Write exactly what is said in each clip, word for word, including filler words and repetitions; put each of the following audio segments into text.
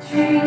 Ngin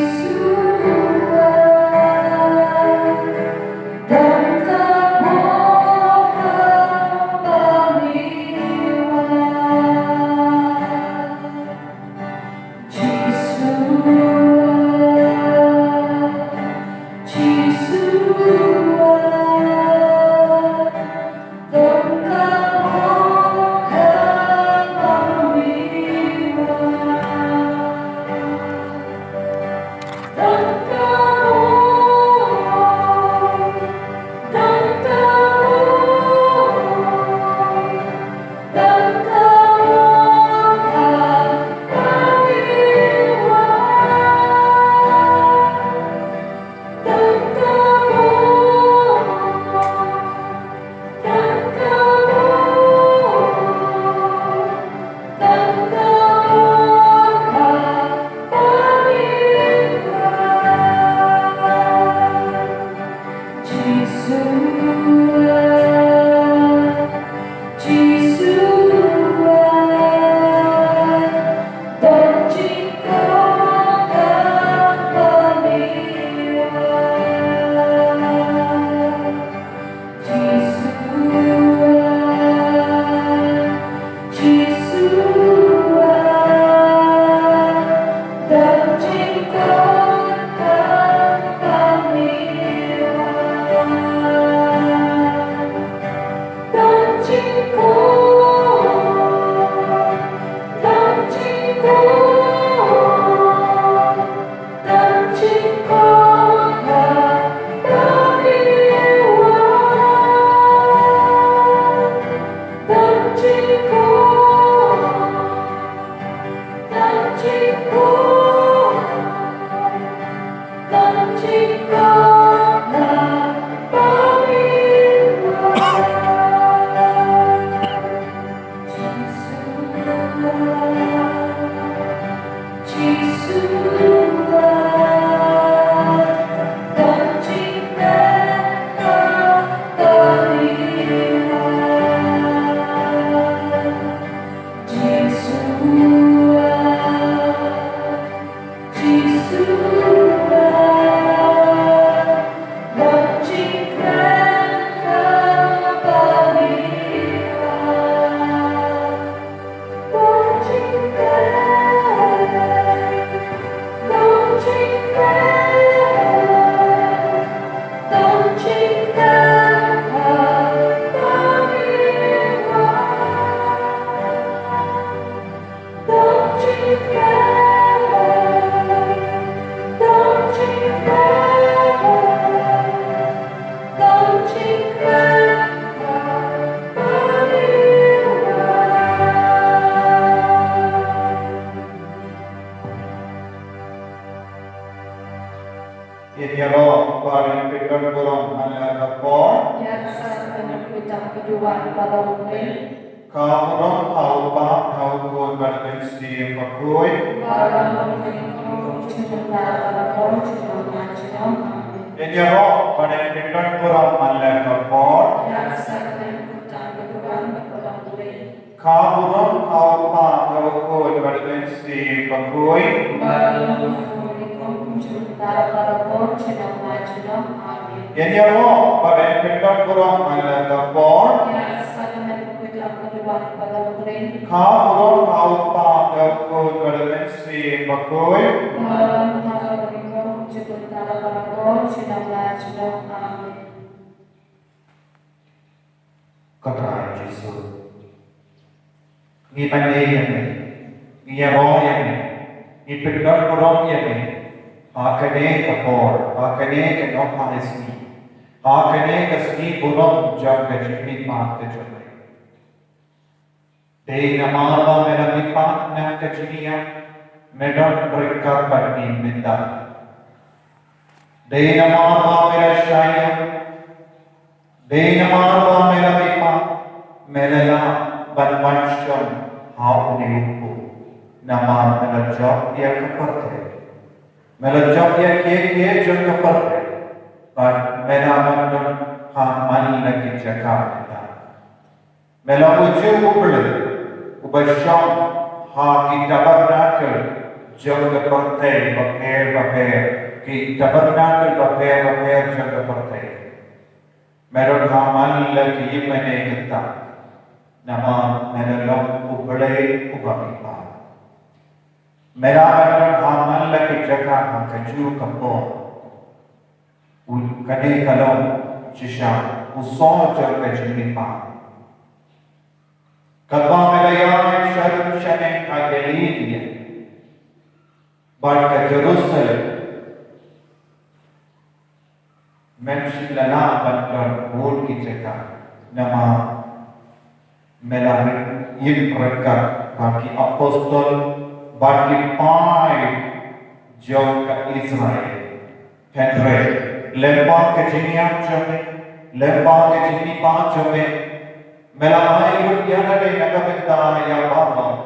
ïaroh ba ngin pyndonkam burom man la ka por. Ïa ka sa ka kyrteng ka duwan baroh. Ka burom ha u Kpa, ha u Khun bad ha u Mynsiem Bakhuid. Baroh Ngin ïaroh ba ngin pyndonkam burom man la ka por. Ïa ka sa ka kyrteng ka duwan baroh. Ka burom ha u Kpa, ha u Khun bad ha u Mynsiem Bakhuid. Ngin ïaroh ba ngin pyndonkam burom man la ka por. Ka burom ha u Kpa, ha u Khun bad ha u Mynsiem Bakhuid. Amen. Ko Trai Jisu, ngi mane ïa me, ngi ïaroh ïa me, ngi pyndonkam burom ïa me ha kane ka por, ha kane ka nohpha sngi, ha kane ka sngi burom jong ka jingmihpat ka jong me. Dei namar ba me la mihpat na ka jingïap, me don ryngkat bad ngi mynta. Dei namar ba me la shah ïap, dei namar ba me la mihpat, me la lah ban wan shong ha une u kpu. Namar me la jop ïa ka pyrthei, me la jop ïa kiei kiei jong ka pyrthei, bad me la ban don ha man la ki jaka mynta. Me long u Jiw u Blei uba shong ha ki tabernacle jong ka pyrthei bapher bapher, ki tabernacle bapher bapher jong ka pyrthei. Me don ha man la ki ïingmane kata, namar me la long U Blei uba mihpat. Me la don ha man la ki jaka ha kajuh ka por. U, kane ka long shisha u sor jong ka jingmihpat. Katba me la ïaid sharum shaneng ha Galilaïa bad ka Jerusalem, mem shym la lah ban don bun ki jaka, namar me la ïeng ryngkat bad ki apostol bad ki paid jong ka Israel. Hynrei lyngba ka jingïap jong me, lyngba ka jingmihpat jong me, me la ai lut ïa lade na ka bynta ïa baroh,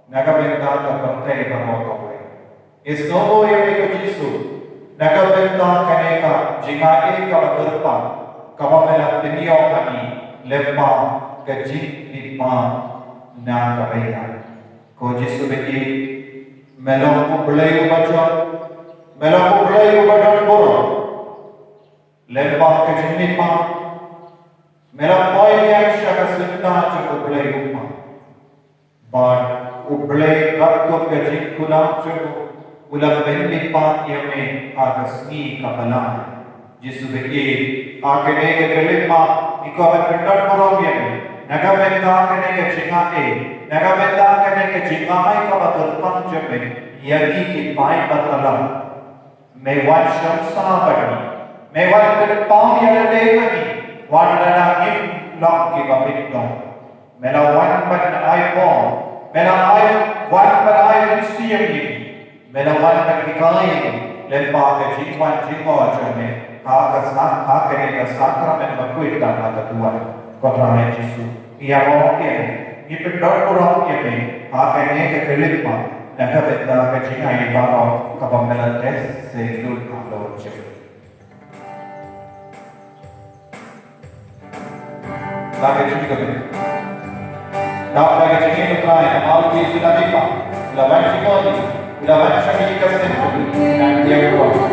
na ka bynta ka pyrthei baroh kawei. Isynei ïa me ko Jisu na ka bynta kane ka jingai kaba kyrpang kaba me la pynïoh ha ngi lyngba ka jingmihpat na ka bynta. Ko Jisu ba ïeit, me long U Blei uba jot, me long U Blei uba don burom. Lyngba ka jingmihpat me la poi biang sha ka syndah jong U Blei U Kpa. Bad U Blei katkum ka jingkulam jong u, u la pynmihpat ïa me ha ka sngi kaba lai. Jisu ba ïeit, ha kane ka khyllipmat ngi kwah ban pyndon burom ïa me na ka bynta kane ka jingai, na ka bynta kane ka jingai kaba kyrpang jong me ïa ngi ki paid ba tlang. Me wan shong sah bad ngi, me wan pynpaw ïa lade ha ngi wat lada ngim long kiba bit noh. Me la wan ban ai bor, me la ai, wan ban ai mynsiem ïa ngi, me la wan ban hikai ïa ngi lyngba ka jingwan jingmih jong me ha ka sa-, ha kane ka sakramen ba khuid da ha ka duwan. Ko Trai Jisu, ïa me, ngi pyndon burom ïa me ha kane ka khyllipmat na ka bynta ka jingai baroh kaba me la teh sha lut halor jong ngi. La ka jingkmen. Dap da ka jingkmen, Trai, namar u Jisu u la mihpat, u la wan jingmut, u la wan sha ngi ka snem, nang ïa u.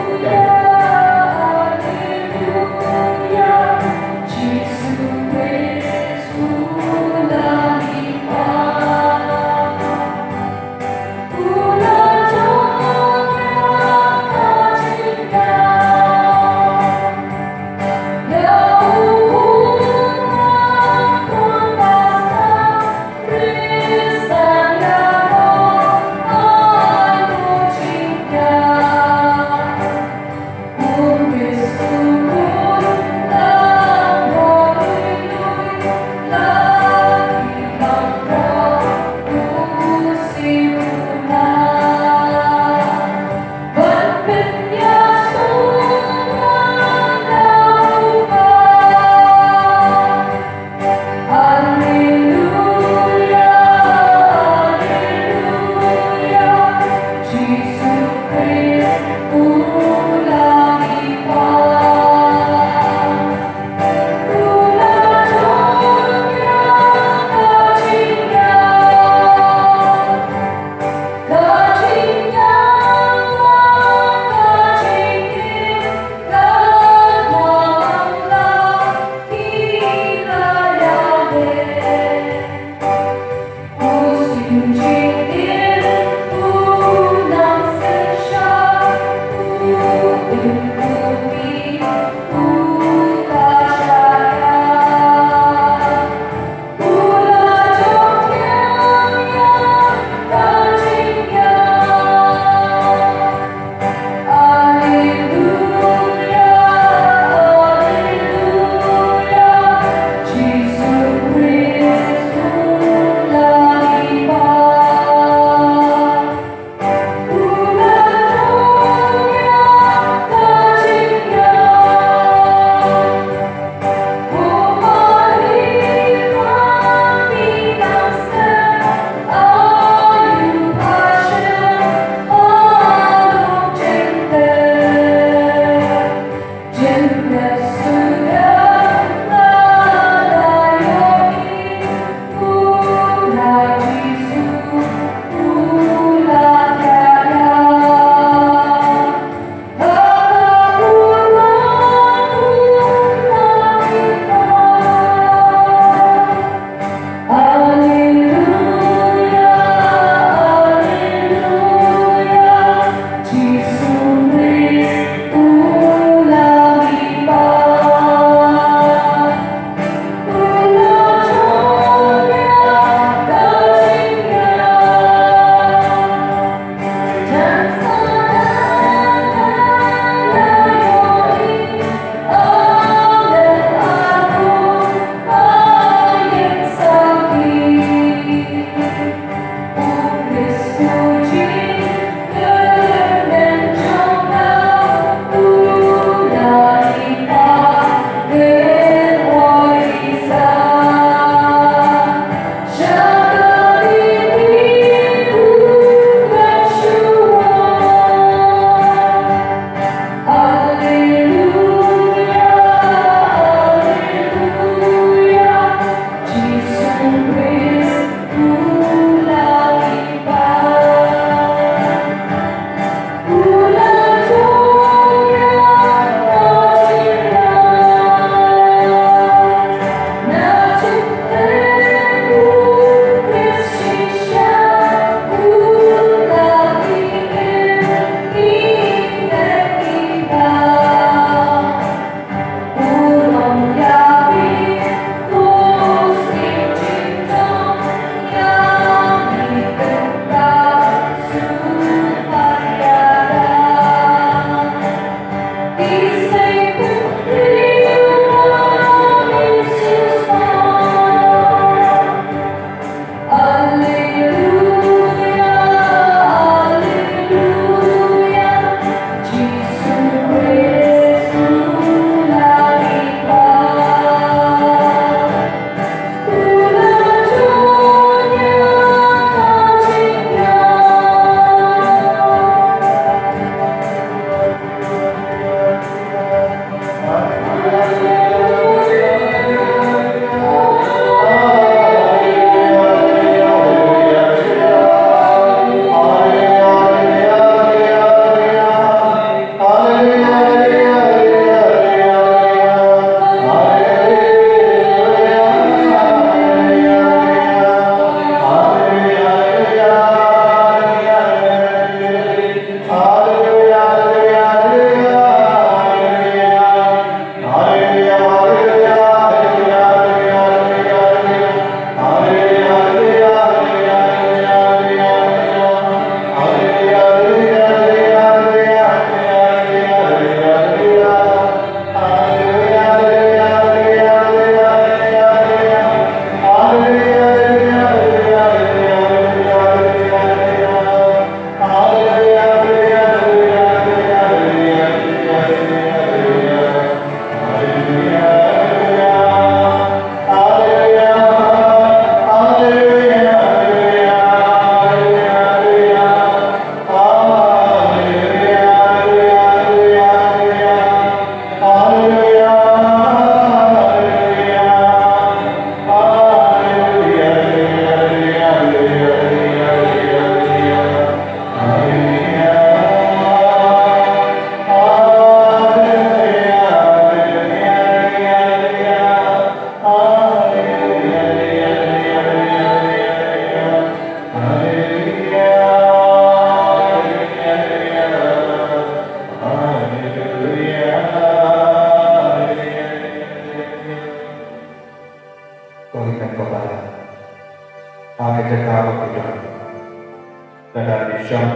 Lada phi shong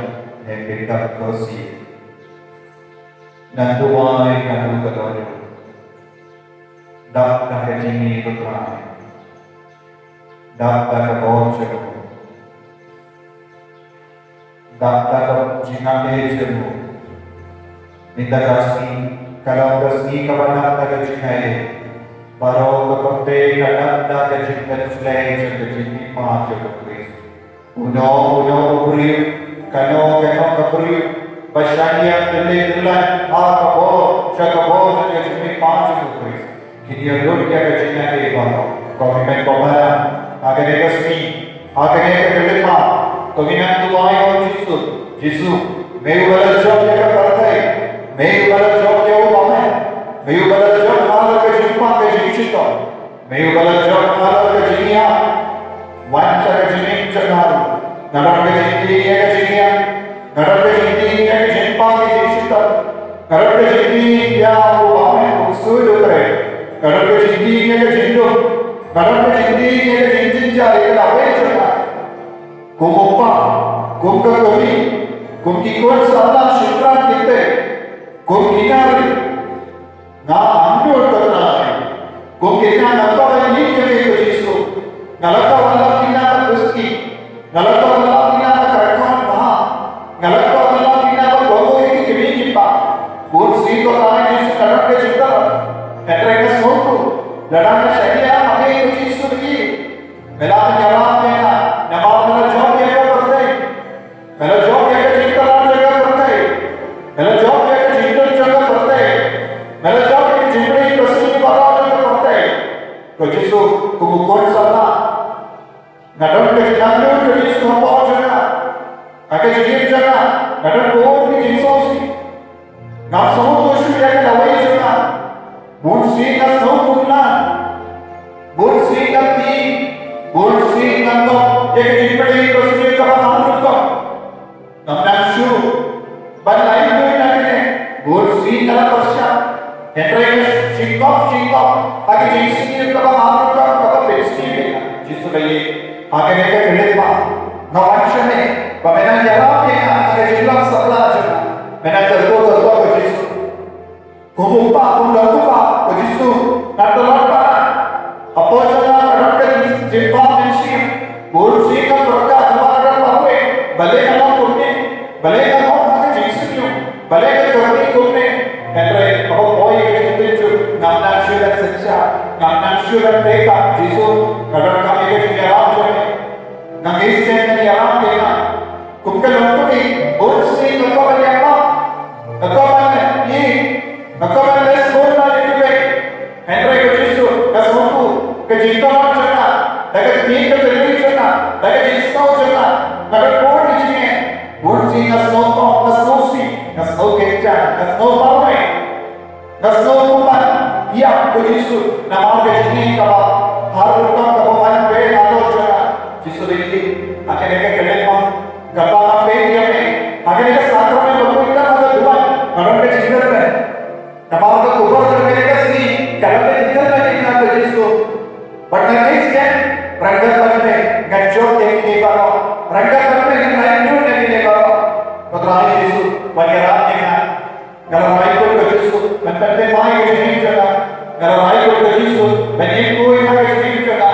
ha ka kam khuslai, ngan duwai, ngan duwai, ngan duwai. Dap da ka jingïeit, ko Trai. Dap da ka bor jong u. Dap da ka jingangnud jong u. Mynta ka sngi ka long ka sngi kaba dap da ka jingangnud. Baroh ka pyrthei ka dap da ka jingpynshlei jong ka jingim jong u Khrist. Uno uno u briew, kano kano ka briew ba shaniah tylli tylli ha ka bor, sha ka bor jong ka jingim jong u Khrist, kin ïa lut ïa ka jingngeit baroh. Ko hynmen ko para, ha kane ka sngi, ha kane ka khyllipmat, to ngin ïa duwai ïa u Jisu. Jisu, me uba la jop ïa ka pyrthei, me uba la jop ïa u bymman, me uba la jop halor ka jingpang ka jingshitom, me uba la jop halor ka jingïap, wan sha ka jingim jong nga ruh. Nga don ka jingtieng ïa ka jingïap, nga don ka jingtieng ïa ka jingpang ka jingshitom, nga don ka jingtieng ïa u bymman, u ksuid u kreh, nga don ka jingtieng ïa ka jingdum, nga don ka jingtieng ïa ka jingjynjar ïa ka lawei jong nga. Kum u kpa, kum ka kmie, kum ki khun samla shynrang kynthei, kum ki nongrim, nga angnud, ko Trai. Kum kine nga kwah ban ïeit ïa me, ko Jisu. Nga la kwah ban lap ïa ka khuslai. Nga la kwah ban lap ïa ka kyrkhu bha. Nga la kwah ban lap ïa ka kohnguh ïa ki kmie ki kpa. Bun sien, ko Trai Jisu, nga don ka jingthrang. Hynrei nga sngewthuh, lada nga shaniah ha me, ko Jisu, me la pynïarap ïa nga, namar me la jop ïa ka pyrthei. Me la jop ïa ka jingthrang jong ka pyrthei. Me la jop ïa ka jingdon jong ka pyrthei. Me la jop ïa ka jingpyni jong ka pyrthei. Ko Jisu, kum u khun samla, nga don ka jingangnud, ko Jisu, hapoh jong nga. Ha ka jingim jong nga, nga don bun ki jingsngewsih. Ngam sngewthuh shuh ïa ka lawei jong nga. Bun sien nga sngew kumno. Bun sien nga tieng. Bun sien nga ngop ïa ka jingpyni ka sngi kaba hangrukom. Ngam nang shuh ban lait luid na kane. Bun sien nga la pyrshah. Hynrei nga shim ngop, shim ngop ha ka jingsniew kaba hangrukom kaba pynskhem ïa nga. Jisu, ha kane ka khyllipmat nga wan sha me ba me nang ïarap ïa nga ha ka jinglong samla jong nga. Me nang kyrkhu, kyrkhu, ko Jisu. Kum u kpa, kum u kpa, ko Jisu, nga tlot palat. Hapoh jong nga ka don ka jingpang mynsiem. Bun sien nga pyrkhat ba nga don marwei, balei nga long kumne, balei nga long ha ka jingsniew, balei nga kyrpad kumne. Hynrei haba poi ka jingtynjuh, ngam nang shuh ban synshar, ngam nang shuh ban pyrkhat, Jisu, nga donkam ïa ka jingïarap jong me. Nga ngeit skhem me ngan ïarap ïa nga. Kum ka longkmie, bun sien nga kwah ban ïalam, nga kwah ban ïeit, nga kwah ban leh bun na ïa kiwei. Hynrei ko Jisu, nga sngewthuh ka jingthrang jong nga, da ka jingtieng ka jingpang jong nga, da ka jingsngew jong nga, nga don bun ki jingeh. Bun sien nga sngewthuh, nga sngewsih, nga sngewkynjah, nga sngewmarwei. Nga sngew kumban ïap, ko Jisu, namar ka jingeh kaba har rukom kaba wan beit halor jong nga. Jisu, ha kane ka khyllipmat, kaba nga peit ïa me ha kane ka sakramen ba pyndonkam ha ka duwan, nga don ka jingkyrmen. Namar ka khubor jong kane ka sngi ka long ka jingkyrmen ïa nga, ko Jisu. Bad nga ngeit skhem, ryngkat bad me ngan jop ïa kine baroh, ryngkat bad me ngan lait luid ïa kine baroh. Ko Trai Jisu, ban ïarap ïa nga. Nga la rai kut, ko Jisu, ban pynthymmai ïa ka jingim jong nga. Nga la rai kut, ko Jisu, ban ïeng khuid ha ka jingim jong nga.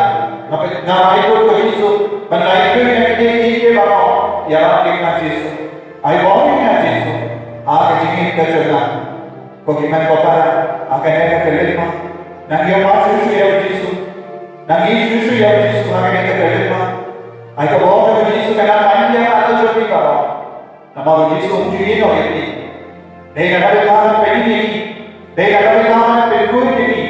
Nga la rai kut, ko Jisu, ban lait luid ïa kine kiei kiei baroh. Ïarap ïa nga, Jisu. Ai bor ïa nga, Jisu, ha ka jingim ka jong nga. Ko hynmen ko para, ha kane ka khyllipmat, nang ïohmad shuh shuh ïa u Jisu. Nang ïeit shuh shuh ïa u Jisu ha kane ka khyllipmat. Ai ka bor jong u Jisu kan nang man ïa nga halor jong phi baroh. Namar u Jisu um ju ïehnoh ïa phi. Dei na ka bynta ban pynim ïa phi. Dei na ka bynta ban pynkhuid ïa phi.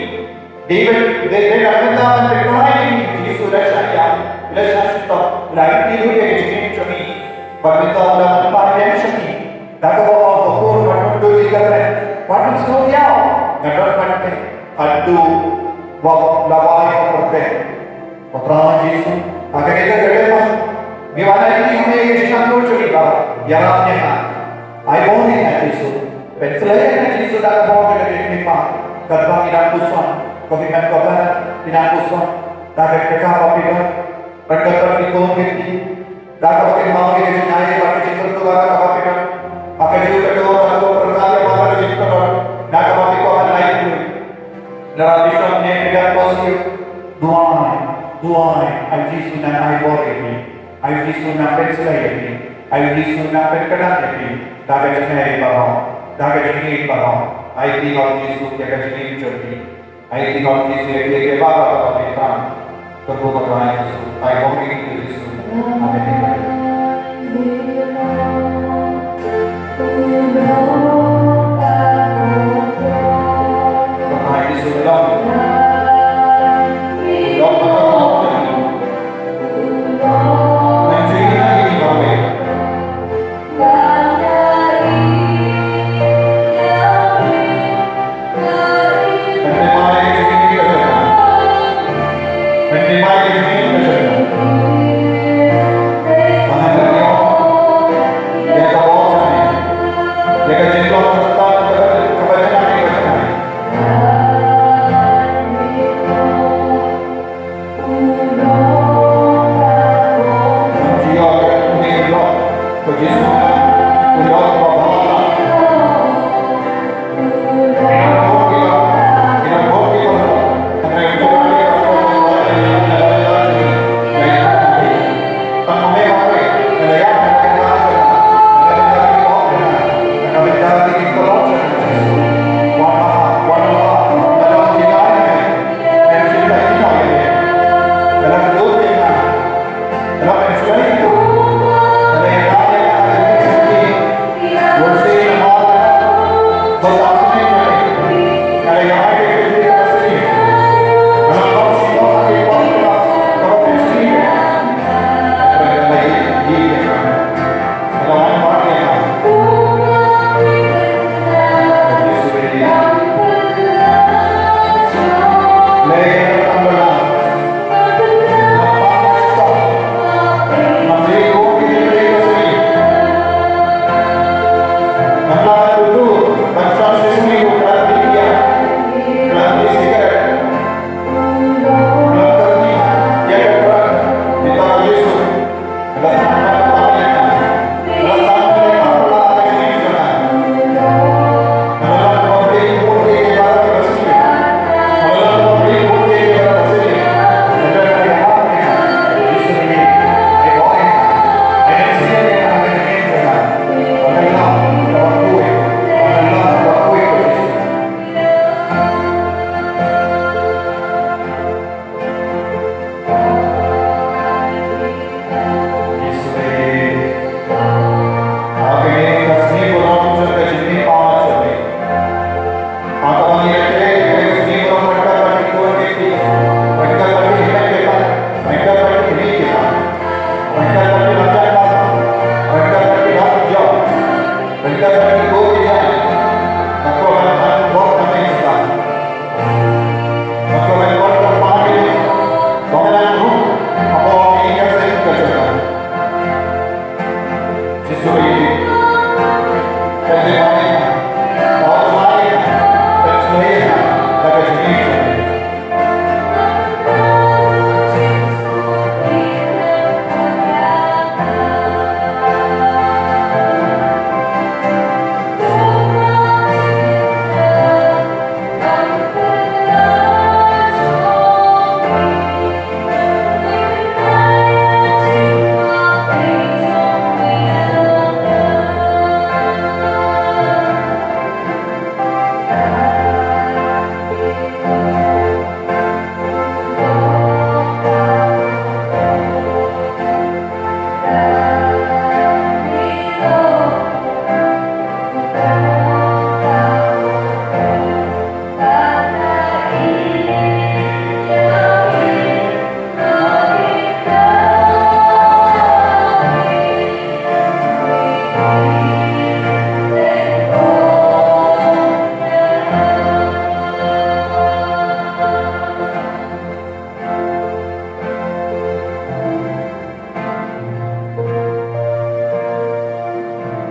Dei ban, dei, dei na ka bynta ban pynkhlaiñ ïa phi. U Jisu u la shah ïam, u la shah shitom, u la ïoh pynlut ïa ka jingim jong phi. Bad mynta u la pynpaw ïa phi sha phi. Da kaba ong, ko khun, wat nym duh jingkyrmen, wat nym sngew kynmaw, nga don bad me haduh ba la wai ka pyrthei. Ko Trai Jisu, ha kane ka khyllipmat, ngi wan ïa phi ha me, ïa ka jingangnud jong ngi baroh, ïarap ïa nga. Ai bor ïa nga, Jisu. Pynshlei ïa nga, Jisu, da ka bor jong ka jingkyrpad. Katba ngi dang puson, ko hynmen ko para, ngi dang puson da ka kyrkhu ba phi don ryngkat bad ki khun ki kti. Da kaba kin mane ïa ka jingai bad Ai Jisu, nang pynkynmaw ïa phi da ka jingïeit baroh, da ka jingïeit baroh. Ai Ïa u Jisu ïa ka jingïeit jong phi. Ai Ïa u Jisu ïa kiei kiei baroh kiba phi kyrpad. Kyrkhu ïa u Jisu. Ai Ïa u Jisu. Amen. Ai Jisu, long. Long.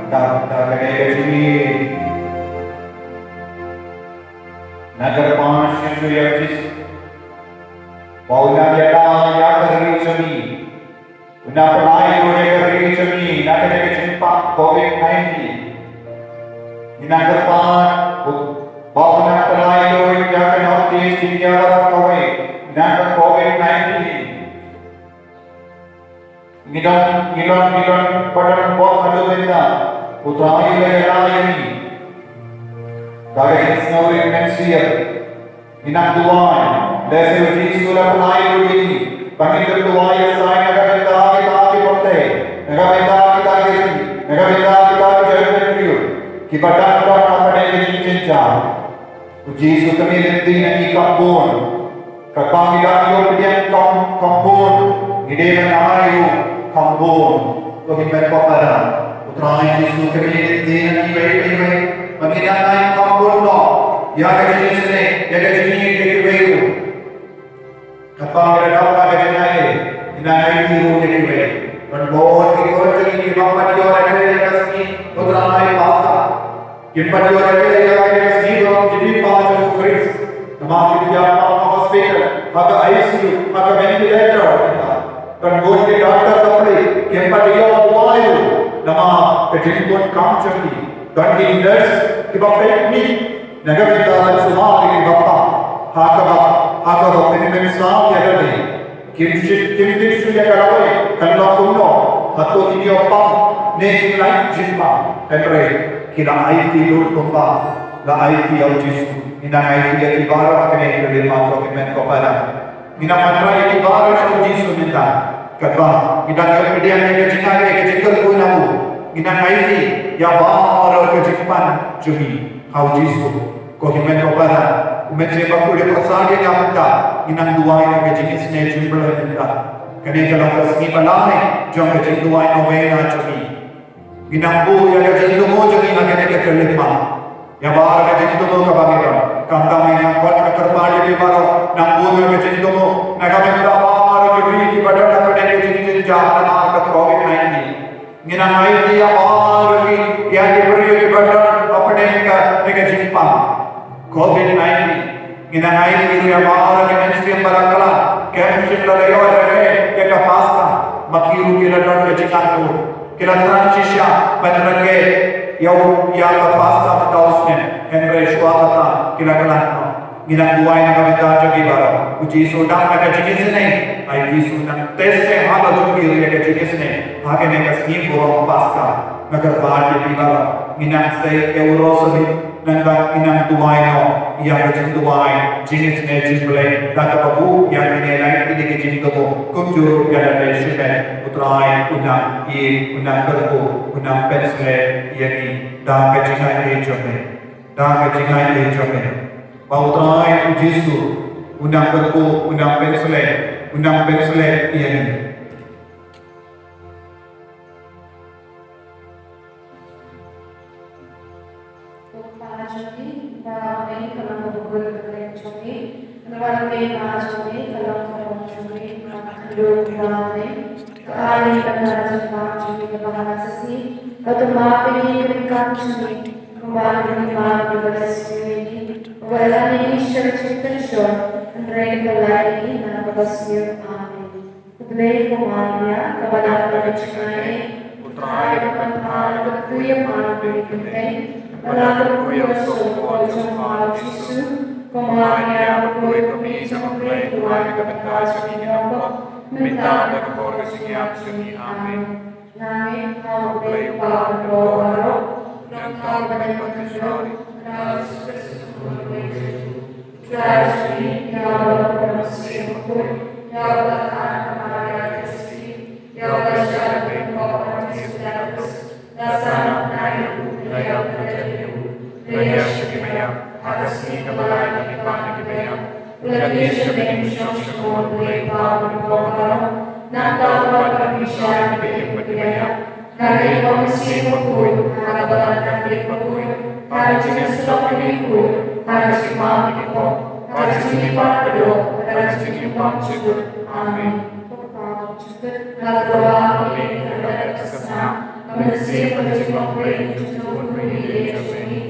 Tang da kane ka jingïeit, nga kyrpad shisha ïa u Jisu ba un nang ïada ïa ka ri jong ngi, un nang pynlait ïa ka ri jong ngi na kane ka jingpang covid nineteen. Ngi nang kyrpad ba un nang pynlait ïa ka North East India baroh kawei na ka covid nineteen. Ngi don, ngi don, ngi don, ba don bok haduh mynta. U Trai u la ïada ïa ngi. Ka jingsngewrit mynsiem. Ngi nang duwai. Lehse u Jisu u la pynlait ïa ngi. Ba ngin duwai ïa sa na ka bynta kita ki pyrthei. Na ka bynta kita ki ri. Na ka bynta kita ki jaitbynriew. Kiba dang don hapdeng ka jingjynjar. U Jisu u kyrmen ïa ngi kham bun. Katba ngi dang ïoh pdiang kham, kham bun, ngi dei ban ai ruh kham bun. Ko hynmen ko para, U Trai Jisu u kyrmen ïa ngi iwei pa iwei. Ba ngin nang ai kham bun noh ïa ka jingisynei, ïa ka jingïeit ïa kiwei ruh. Katba ngi dang don ha ka jingaiei, ngin nang aiti ruh ïa kiwei. Ban bun ki khun jong ngi kiba pat ïoh rakhe ïa ka sngi U Trai Paskha. Kim pat ïoh rakhe ïa ka sngi burom jingmihpat jong u Khrist. Namar kim ïa pang ha hospital, ha ka I C U, ha ka ventilator. Don bun ki doctor bapli kim pat ïoh duwai ruh namar ka jingpun kam jong ki. Don ki nurse kiba peit mih na ka bynta ban sumar ïa kiba pang ha kaba, ha kaba pynmynsaw ïa lade. Kim shu, kim, kim shu ïa ka lawei kan long kumno, hato kin ïoh pang ne kin lait jingpang. Hynrei ki la aiti lut kumba la aiti ïa u Jisu. Ngi nang aiti ïa ki baroh kane ka lima ko hynmen ko para. Ngi nang wanrah ïa ki baroh sha u Jisu mynta. Katba ngi dang ïa pdiang ïa ka jingaiei, ïa ka jingkyrkhu na u, ngi nang aiti ïa baroh ka jingpan jong ngi ha u Jisu. Ko hynmen ko para, u Mynsiem Bakhuid u pynshai ïa ngi mynta, ngin nang duwai ïa ka jingisynei jong U Blei mynta. Kane ka long ka sngi ba lai jong ka jingduwai novena jong ngi. Ngin nang buh ïa ka jingthmu jong ngi ha kane ka khyllipmat. Ïa baroh ka jingthmu kaba ngi don. Khamtam ïa nga khot nga kyrpad ïa phi baroh, nang buh ïa ka jingthmu na ka bynta baroh ki ri kiba don ha kane ka jingjynjar namar ka covid nineteen. Ngin nang aiti ïa baroh ki, ïa ki briew kiba don hapdeng ka, ka jingpang covid nineteen. Ngin nang aiti ruh ïa baroh ki mynsiem ba la khlad, kim shym la ïoh rakhe ïa ka Paskha, ma ki ruh ki la don ka jingangnud, ki la thrang shisha ban rakhe ïa u, ïa ka Paskha mynta u snem, hynrei shuwa kata ki la khlad noh. Ngi nang duwai na ka bynta jong ki baroh. U Jisu u dap na ka jingisynei. Ai Jisu nang test halor jong ki ruh ïa ka jingisynei ha kane ka sngi burom Paskha. Nga kyrpad ïa phi baroh, ngin nang sei ïa u rosary, nangta ngin nang duwai noh ïa ka jingduwai jingisynei jong U Blei da kaba buh ïa kine lai kine ki jingthmu, kumjuh ruh ïa lade shimet. U Trai un nang ïeit, un nang kyrkhu, un nang pynsleh ïa ngi da ka jingaiei jong me. Da ka jingaiei jong me. Ba U Trai U Jisu un nang kyrkhu, un nang pynsleh, un nang pynsleh ïa ngi. Ko Pa jong ngi, ba ha bneng, ka long ka burom ka kyrteng jong me. Ka wan ka kyrteng jong me, ka long ka burom jong me, ka long ka burom jong me. Ka ai ïa ngi mynta ka jingbam jong ngi kaba ha ka sngi. Bad to map ïa ngi ki ryngkat jong ngi, kumba ngi map ïa kiba sngewsih ïa ngi. Wat ïalam ïa ngi sha ka jingpynshoi, hynrei pyllait ïa ngi na kaba sniew. Amen. Khublei ko Maria, kaba nang don ka jingaiei, U Trai u don bad pha, la kyrkhu ïa pha na ka bynta ki kynthei, bad la kyrkhu ïa u son u kol jong pha U Jisu. Ko Maria, kaba kyrkhu ïa ka kmie jong U Blei, to duwai na ka bynta jong ngi ki nongpop, mynta bad ha ka por ka jingïap jong ngi. Amen. Nang ïa U Blei U Kpa uba baroh, u Donkam bad u Kynrad, u Jisu Khrist u Khun U Blei. Trai jong ngi, ïa uba la pynlong sha ka mynsiem bakhuid, ïa uba la kha na ka Maria ka Jingsien, ïa uba la shah ban pynpop ha u Pontius Pilatus, la sah na u bnai, la ïap, la jaid ïa u, la ïaid sha ki baïap, ha ka sngi kaba lai la leit pat na ki baïap, la leit sha bneng, shong sha ka muon U Blei U Kpa uba don baroh. Nangta u wan ban bishar ïa ki ba im bad ki ba ïap. Nga ngeit ba u Mynsiem Bakhuid, ha ka balang Katholik bakhuid, ha ka jingïasyllok ïa ki bakhuid, ha ka jingmap ïa ki pop, ha ka jingim bakhraw, ha ka jingim bymjukut. Amen. Ko Pa bymjukut, nga dawa ïa ka bynta ka snam, ka mynsiem bad ka jinglong Blei jong u Trai Kynrad jong ngi,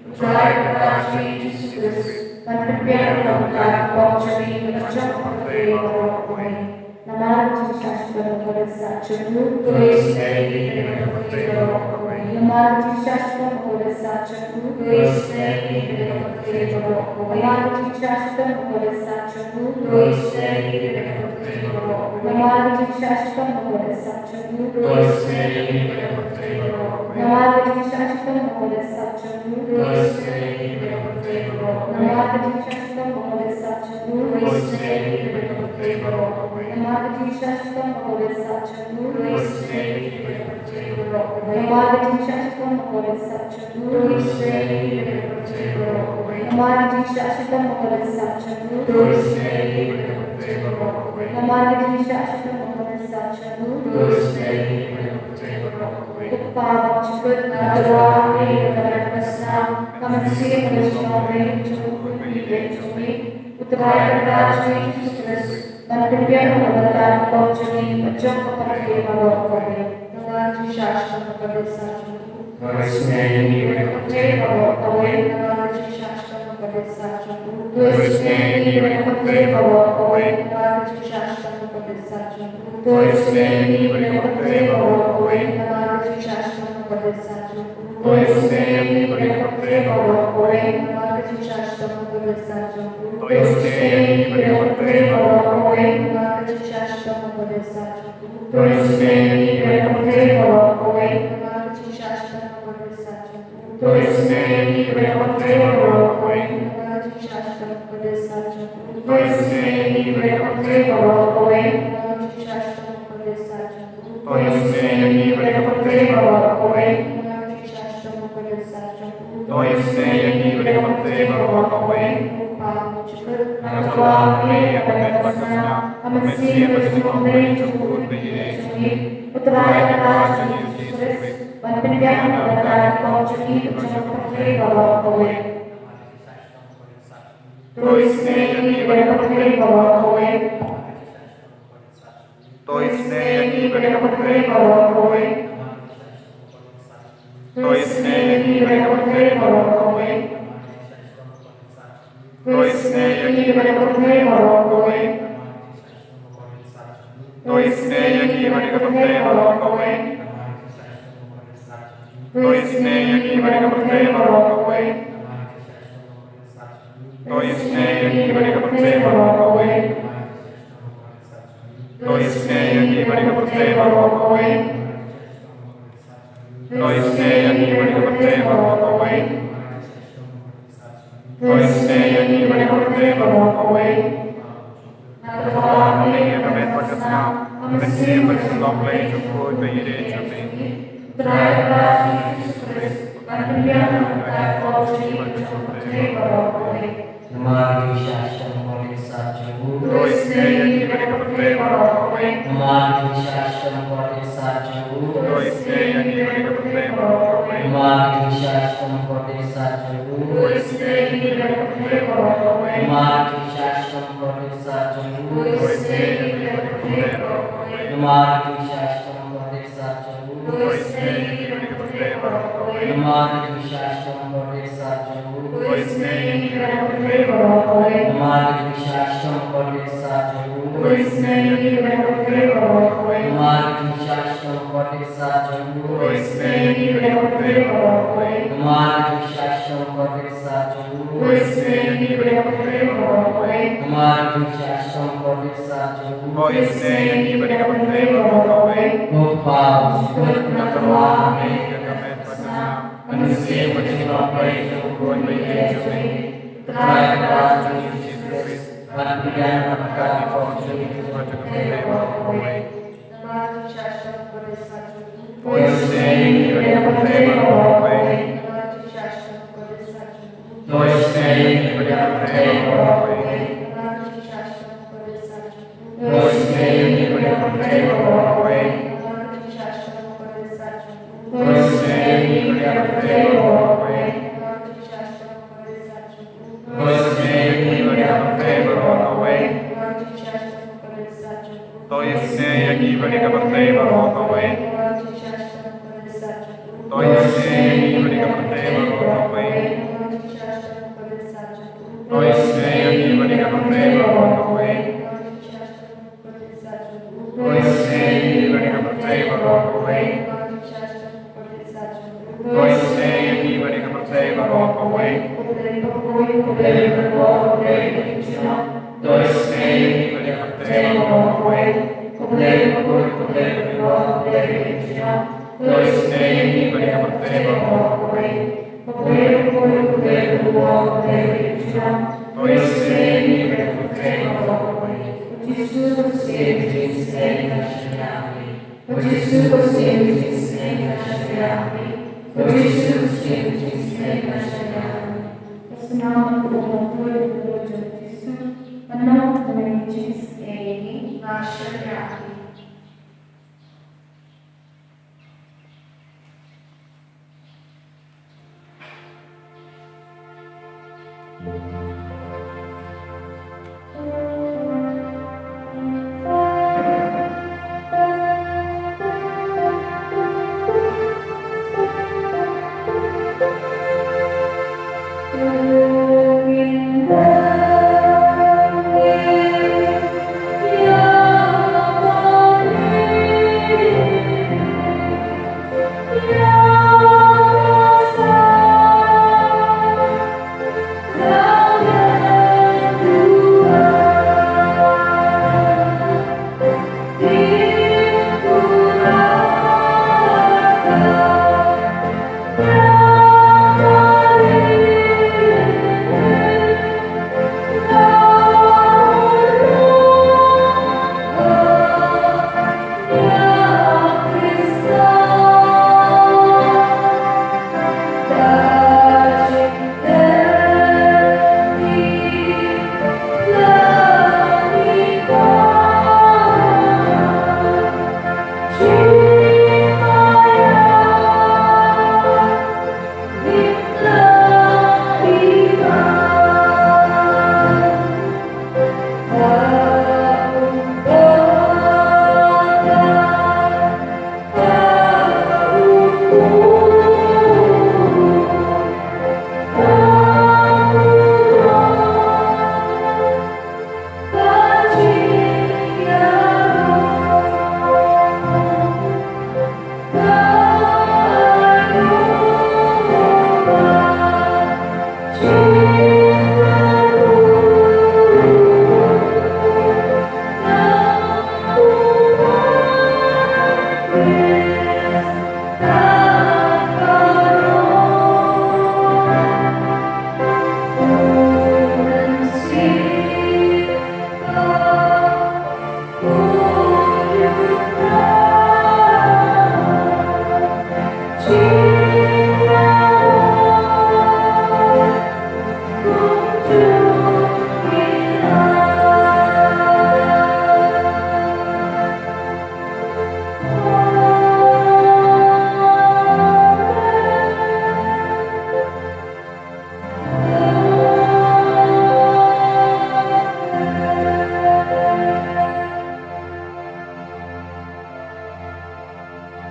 U Trai Kynrad jong ngi Jisu Khrist, ban pynbiang ïa ka bynta ka pop jong ngi bad jong ka pyrthei baroh kawei. Namar ka jingshah shuh bad ka jingshah shuh jong u, to isynei ïa ngi na ka pyrthei baroh kawei. Namar ka jingshah shitom ka dei sat jong u. To isynei ïa ngi bad ïa ka pyrthei baroh kawei. Namar ka jingshah shitom ka dei sat jong u. To isynei ïa ngi bad ïa ka pyrthei baroh kawei. Namar ka jingshah shitom ka dei sat jong u. To isynei ïa ngi bad ïa ka pyrthei baroh kawei. Namar ka jingshah shitom ka dei sat jong u. To isynei ïa ngi bad ïa ka pyrthei baroh kawei. Namar ka jingshah shitom ka dei sat jong u. To isynei ïa ngi bad ïa ka pyrthei baroh kawei. Namar ka jingshah shitom ka dei sat jong u. To isynei ïa ngi bad ïa ka pyrthei baroh kawei. Namar ka jingshah shitom ka dei sat jong u. To isynei ïa ngi bad ïa ka pyrthei baroh kawei. Namar ka jingshah shitom ka dei sat jong u. To isynei ïa ngi bad ïa ka pyrthei baroh kawei. Namar ka jingshah shitom ka dei sat jong u. To isynei ïa ngi bad ïa ka pyrthei baroh kawei. Ko Kpa ba jubab, nga tyrwa ha me ïa ka met ka snam, ka mynsiem bad ka jinglong jong u Khun baieid jong me, U Trai Kynrad jong ngi Jisu Khrist, ban pynbiang ïa ka bynta nyngkong jong ngi bad jong ka pyrthei baroh kawei. Namar ka jingshah shitom ka dei sat jong u. To isynei ïa ngi bad ïa ka pyrthei baroh kawei. Namar ka jingshah shitom ka dei sat jong u. To isynei ïa ngi bad ïa ka pyrthei baroh kawei. Namar ka jingshah shitom ka dei sat jong u. To isynei ïa ngi bad ïa ka pyrthei baroh kawei. Namar ka jingshah shitom ka dei sat jong u. To isynei ïa ngi bad ïa ka pyrthei baroh kawei. Namar ka jingshah shitom ka dei sat jong u. To isynei ïa ngi bad ïa ka pyrthei baroh kawei. Namar ka jingshah shitom ka dei sat jong u. To isynei ïa ngi bad ïa ka pyrthei baroh kawei. Namar ka jingshah shitom ka dei sat jong u. To isynei ïa ngi bad ïa ka pyrthei baroh kawei. Namar ka jingshah shitom ka dei sat jong u. To isynei ïa ngi bad ïa ka pyrthei baroh kawei. Namar ka jingshah shitom ka dei sat jong u. To isynei ïa ngi bad ïa ka pyrthei baroh kawei. Namar ka jingshah shitom ka dei sat jong u. To isynei ïa ngi bad ïa ka pyrthei baroh kawei. Ko Kpa ba jubab, nga tyrwa ha me ïa ka met bad ka snam, ka mynsiem bad ka jinglong jong u Khun baieid jong me, U Trai Kynrad jong ngi Jisu Khrist, ban pynbiang ïa ka bynta nyngkong jong ngi bad jong ka pyrthei baroh kawei. To isynei ïa ngi bad ïa ka pyrthei baroh kawei. To isynei ïa ngi bad ïa ka pyrthei baroh kawei. To isynei ïa ngi bad ïa ka pyrthei baroh kawei. To isynei ïa ngi bad ïa ka pyrthei baroh kawei. To isynei ïa ngi bad ïa ka pyrthei baroh kawei. To isynei ïa ngi bad ïa ka pyrthei baroh kawei. To isynei ïa ngi bad ïa ka pyrthei baroh kawei. To isynei ïa ngi bad ïa ka pyrthei baroh kawei. To isynei ïa ngi bad ïa ka pyrthei baroh kawei. To isynei ïa ngi bad ïa ka pyrthei baroh kawei. Nga tyrwa ha me ïa ka met bad ka snam, ka mynsiem bad ka jinglong jong u Khun baieid jong me, U Trai Kynrad jong ngi Jisu Khrist, ban pynbiang ïa ka bynta nyngkong jong ngi bad jong ka pyrthei baroh kawei. Namar ka jingshah shitom ka dei sat jong u. To isynei ïa ngi bad ïa ka pyrthei baroh kawei. Namar ka jingshah shitom ka dei sat jong u. To isynei ïa ngi bad ïa ka pyrthei baroh kawei. Namar ka jingshah shitom ka dei sat jong u. To isynei ïa ngi bad ïa ka pyrthei baroh kawei. Namar ka jingshah shitom ka dei sat jong u. To isynei ïa ngi bad ïa ka pyrthei baroh kawei. Namar ka jingshah shitom ka dei sat jong u. To isynei ïa ngi bad ïa ka pyrthei baroh kawei. Namar ka jingshah shitom ka dei sat jong u. To isynei ïa ngi bad ïa ka pyrthei baroh kawei. Namar ka jingshah shitom ka dei sat jong u. To isynei ïa ngi bad ïa ka pyrthei baroh kawei. Namar ka jingshah shitom ka dei sat jong u. To isynei ïa ngi bad ïa ka pyrthei baroh kawei. Namar ka jingshah shitom ka dei sat jong u. To isynei ïa ngi bad ïa ka pyrthei baroh kawei. Namar ka jingshah shitom ka dei sat jong u. To isynei ïa ngi bad ïa ka pyrthei baroh kawei. Ko Kpa ba jubab, nga tyrwa ha me ïa ka met bad ka snam, ka mynsiem bad ka jinglong jong u Khun baieid jong me, U Trai Kynrad jong ngi Jisu Khrist, ban pynbiang ïa ka bynta nyngkong jong ngi bad jong ka pyrthei baroh kawei. Namar ka jingshah shitom ka dei sat jong u. To isynei ïa ngi bad ïa ka pyrthei baroh kawei. Namar ka jingshah shitom ka dei sat jong u. To isynei ïa ngi bad ïa ka pyrthei baroh kawei. Namar ka jingshah shitom ka dei sat jong u. To isynei ïa ngi bad ïa ka pyrthei baroh kawei. Namar ka jingshah shitom ka dei sat jong u. To isynei ïa ngi bad ïa ka pyrthei baroh kawei. Namar ka jingshah shitom ka dei sat jong u. To isynei ïa ngi bad ïa ka pyrthei baroh kawei. Namar ka jingshah shitom ka dei sat jong u. To isynei ïa ngi bad ïa ka pyrthei baroh kawei. Namar ka jingshah shitom ka dei sat jong u. To isynei ïa ngi bad ïa ka pyrthei baroh kawei. Namar ka jingshah shitom ka dei sat jong u. To isynei ïa ngi bad ïa ka pyrthei baroh kawei. Namar ka jingshah shitom ka dei sat jong u. To isynei ïa ngi bad ïa ka pyrthei baroh kawei. Namar ka jingshah shitom ka dei sat jong u. To isynei ïa ngi bad ïa ka pyrthei baroh kawei. Khublei, khublei, khublei, khublei, khublei, khublei. To isynei ïa ngi bad ïa ka pyrthei baroh kawei. Khublei, khublei, khublei, khublei, khublei. To isynei ïa ngi bad ïa ka pyrthei baroh kawei. Khublei, khublei, khublei, khublei, khublei. To isynei ïa ngi bad ïa ka pyrthei baroh kawei. Jisu, Jisu, Jisu, Jisu. Ko Jisu, ko Jisu, Jisu, Jisu, Jisu. Ko Jisu, ko Jisu, Jisu, Jisu, Jisu. Ka snam ka ummat ko Jisu. Ka nam ka Jisu, Jisu.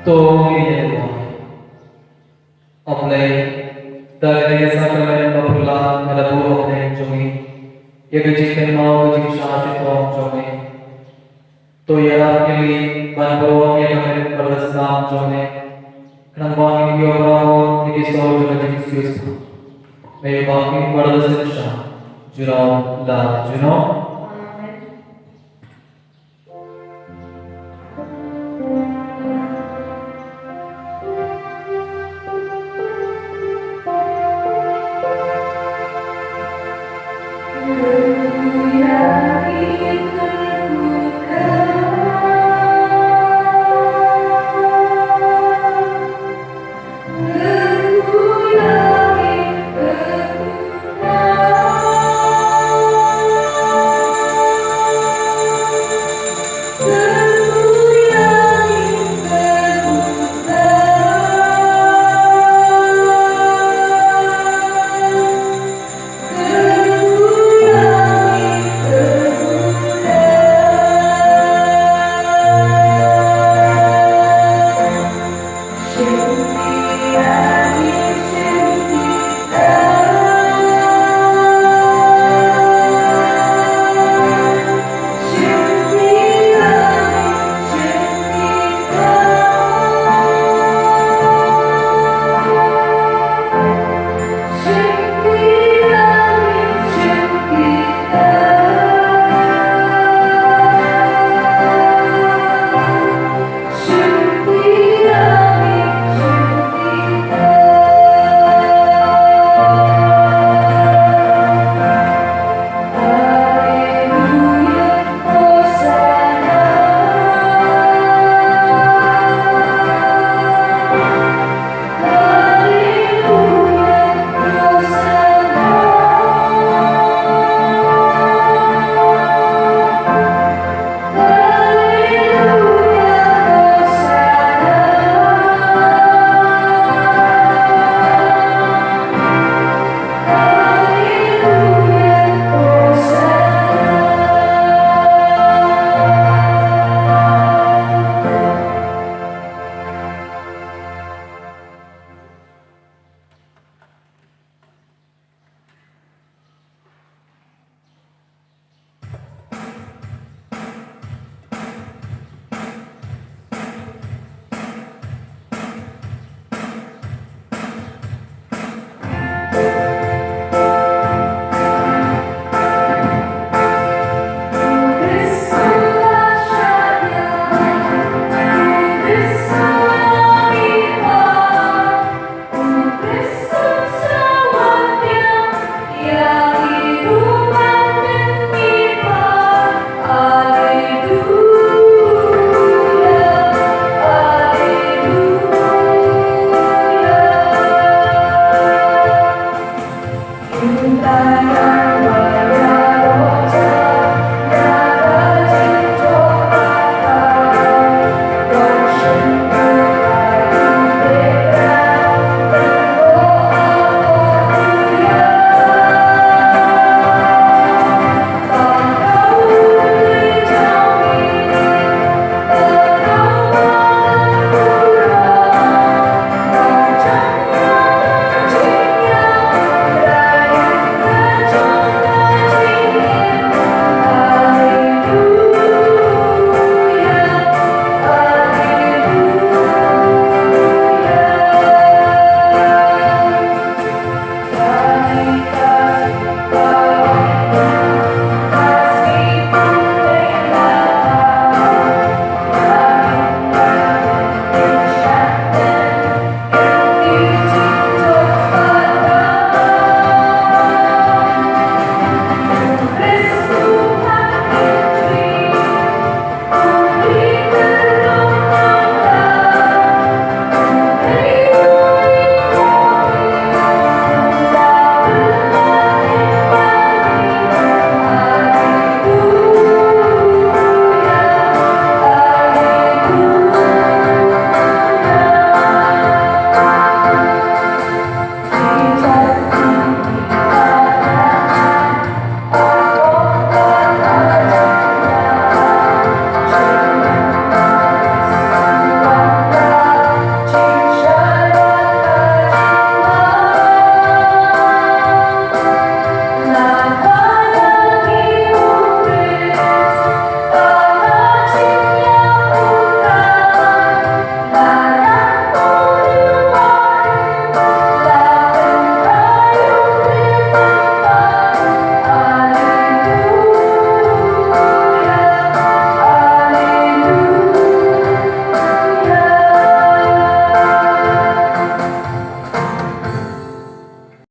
To ngin ïa duwai. Ko Blei, da kane ka sakramen ba phylla nga la buh ha pdeng jong ngi ïa ka jingkynmaw ka jingshah shitom jong ngi. To ïarap ïa ngi ban pynlong ïa ka met bad ka snam jong ngi, khnang ba ngin ïoh baroh ïa ki sor jong ka jingsiewspah. Me ïoh ba ngin ïa baroh shisha junom la junom.